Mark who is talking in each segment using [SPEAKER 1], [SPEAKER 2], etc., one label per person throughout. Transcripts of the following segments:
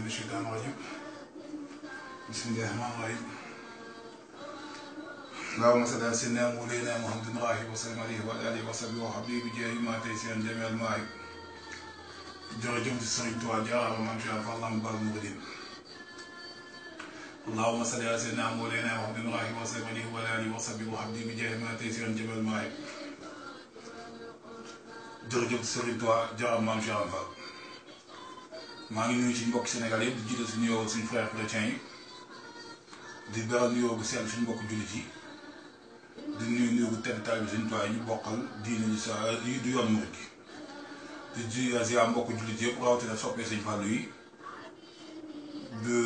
[SPEAKER 1] من الشيطان الرجيم بسم الله الرحمن الرحيم اللهم صل على سيدنا مولانا محمد الراهب وسلم عليه وعلى اله وصحبه وحبيبه جاه ما تيسير جميع المواهب jërëjëf di Sëriñ Tuubaa jaaraama maam Cheikh Fall Lamp Baal Mouridine اللهم صل على سيدنا مولانا محمد الراهب وسلم عليه وعلى اله وصحبه وحبيبه جاه ما تيسير جميع المواهب jërëjëf di Sëriñ Tuubaa jaaraama maam Cheikh Fall maa ngi nuyu ci mbokk Sénégal yëpp di jiital suñu nuyoo suñu frère chrétien yi di beral nuyoo bu sell suñu mbokk jullit yi di nuyu bu tedd taalibe Sëriñ Tuubaa ñu bokkal diine ñu sa yi du yoon murid di ziar mbokk jullit yëpp rawatina soppee Sëriñ Fallu yi de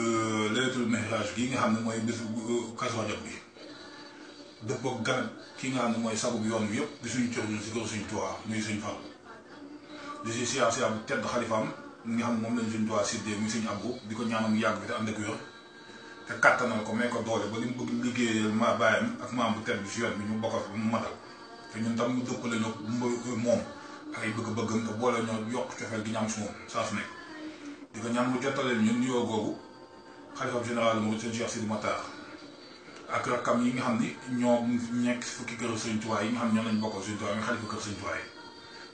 [SPEAKER 1] Laylatul Mi'raj gi nga xam ne mooy bés Kazu Rajab bi dëppoo gan ki nga xam ne mooy sagu bi yoon wi yëpp di suñu cër ñun si kër Sëriñ Tuubaa muy Sëriñ Fallu di si ziar bu tedd xalifaam nga xam ne moom lañ Sëriñ Tuubaa séddee muy Sëriñ Abdu di ko ñaanal mu yàgg bi te ànd ak wér te kattanal ko may ko doole ba li mu bëgg liggéeyal ma bàyyam ak maam bu tedd bi si yoon bi ñu bokkal mu matal te ñun tam ñu dëppale ñoo moom ak ay bëgg-bëggam te boole ñoo yokk cofeel gi ñu am si moom saa su nekk di ko ñaan mu jottaleel ñun nuyoo googu xalifa général mu sëñ Cheikh Sidi Matar ak rakkam yi nga xam ni ñoo nekk fukki kër Sëriñ Tuubaa yi nga xam ne ñoo lañ bokkal Sëriñ Tuubaa mi xalifa kër Sëriñ Tuubaa yi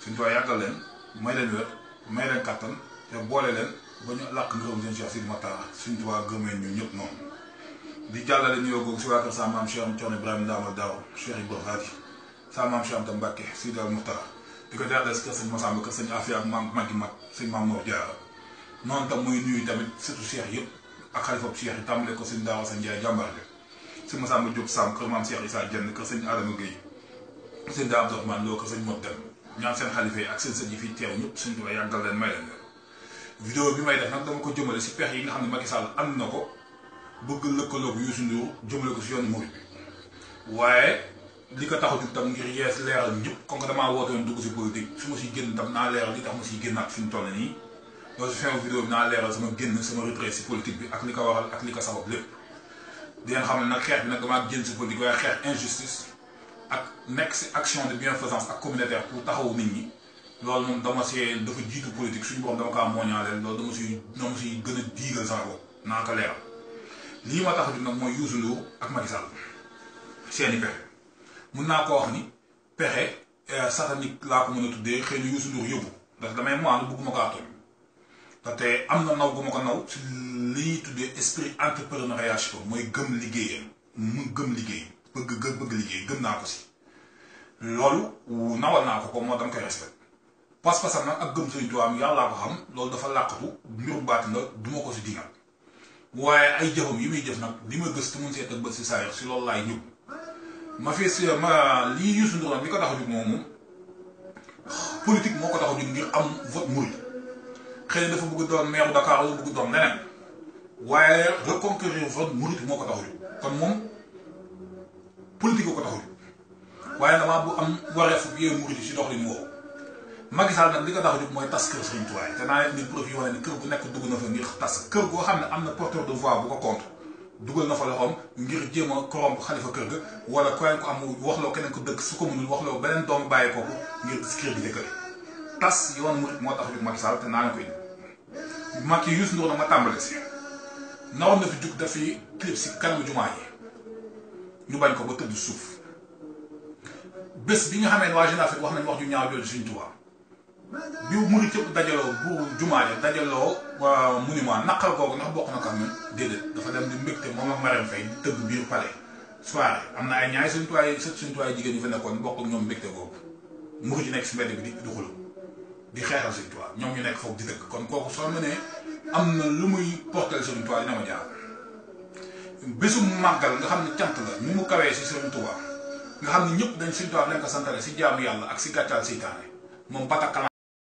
[SPEAKER 1] Sëriñ Tuubaa yàggal leen may leen wér may leen kattan te boole leen ba ñu làq ngërëm seen Cheikh Sidi Matar Sëriñ Tuubaa gëmee ñun ñëpp noonu di jàllale nuyoo googu si waa kër sa maam Cheikh Thierno Ibrahima Ndama Daaw Cheikh Ibrahima Fati sa maam Cheikh Anta Mbacke Sidi Al Muxtar di ko jàllale si kër sëñ Massamba kër sëñ Afia ak magi mag sëñ Maam Mor Diarra noonu tam muy nuyu tamit surtout Cheikh yëpp ak xalifa Cheikh yi tàmbale ko sëñ Daawa sa Ndiaye jàmbaar bi sëñ Massamba Diop Sam kër maam Cheikh Issa Dieng kër sëñ Adama Gueye sëñ Da Abdourahmane Lo kër sëñ Mot Dem ñaan seen xalifa yi ak seen sëñ yi fi teew ñëpp Sëriñ Tuubaa yàggal leen may leen vidéo bi may def nag dama ko jëmale si pex yi nga xam ne Macky Sall am na ko bëgg lëkkaloo Youssou Ndour jëmale ko si yoonu murid bi waaye li ko tax a jug tam ngir yees leeral ñëpp comme que damaa woote woon dugg si politique su ma siy génn tam naa leeral li tax ma siy génnaat fi mu toll nii loolu si fin vidéo bi naa leeral sama génn sama retrait si politique bi ak li ko waral ak li ko sabab lépp di leen xam ne nag xeex bi nag damaa génn si politique waaye xeex injustice ak nekk si action de bienfaisance ak communautaire pour taxawu nit ñi loolu moom dama see dafa jiitu politique suñu borom dama kaa mooñaaleel loolu dama siy gën a diigal sama bopp naa ko leeral lii ma tax a jug nag mooy Youssou Ndour ak Macky Sall seeni pexe mun naa ko wax ni pexe satanique laa ko mën a tuddee xëy na Youssou Ndour yóbbu ndax damay maanu bëgguma kaa tooñ te am na naw gu ma ko naw si li ñuy tuddee esprit entrepreneuriat ko mooy gëm liggéeyam mu gëm liggéey bëgg liggéey gëm naa ko si loolu nawal naa ko moo dama koy respect pas-pasam nag ak gëm Sëriñ Tuubaa am yàllaa ko xam loolu dafa làqatu mbiru baati la duma ko si dingal waaye ay jëfam yi muy jëf nag li ma gës te mun see teg bët si saa si loolu laay ñëw ma fii si lii Youssou Ndour nag li ko tax a jóg moom politique moo ko tax a jóg ngir am vote murid xëy na dafa bëgg doon maire Dakar wala bëgg doon leneen waaye reconquérir vote murid moo ko tax a jóg kon moom politique ko tax a jóg waaye damaa bu am wareefu yee murid si doxalin woowu Macky Sall nag li ko tax a jóg mooy tas kër Sëriñ Tuubaa te naa leen ni preuve yi wane ne kër gu nekk dugg na fa ngir tas kër goo xam ne am na porteur de voix bu ko contre dugal na fa loxoom ngir jéem a corrompre xalifa kër ga wala keneen ko am waxloo keneen ko dëkk su ko mënul waxloo beneen doomu bàyyi kooku ngir discréditer kër tas yoon murid moo tax a jóg Macky Sall te naa leen ko indi Macky Youssou Ndour nag ma tàmbale si naroon na fi jug daf fi clip si kanamu jumaa yi ñu bañ ko ba tëdd suuf bés bi nga xamee ne waa Jeune Afrique wax nañ wax ju ñaaw jooju Sëriñ Tuubaa bi murid yëpp dajaloo bu jumaa ja dajaloo monument naqal googu ndax bokk na ko am ñun déedéet dafa dem di mbégte moom ak Marème Faye di tëgg biir palais soirée am na ay ñaari Sëriñ Tuubaa yi Sëriñ Tuubaa yi jigéen ñi fa nekkoon bokk ak ñoom mbégte googu murid yi nekk si mbedd bi di xulu di xeexal Sëriñ Tuubaa ñoom ñu nekk foofu di dëkk kon kooku soo mënee am na lu muy portel Sëriñ Tuubaa dina ma jaar bésu màggal nga xam ne cant la ni mu kawee si Sëriñ Tuubaa nga xam ne ñëpp dañ Sëriñ Tuubaa lañ ko santale si jaamu yàlla ak si gàccaal seytaane moom batakala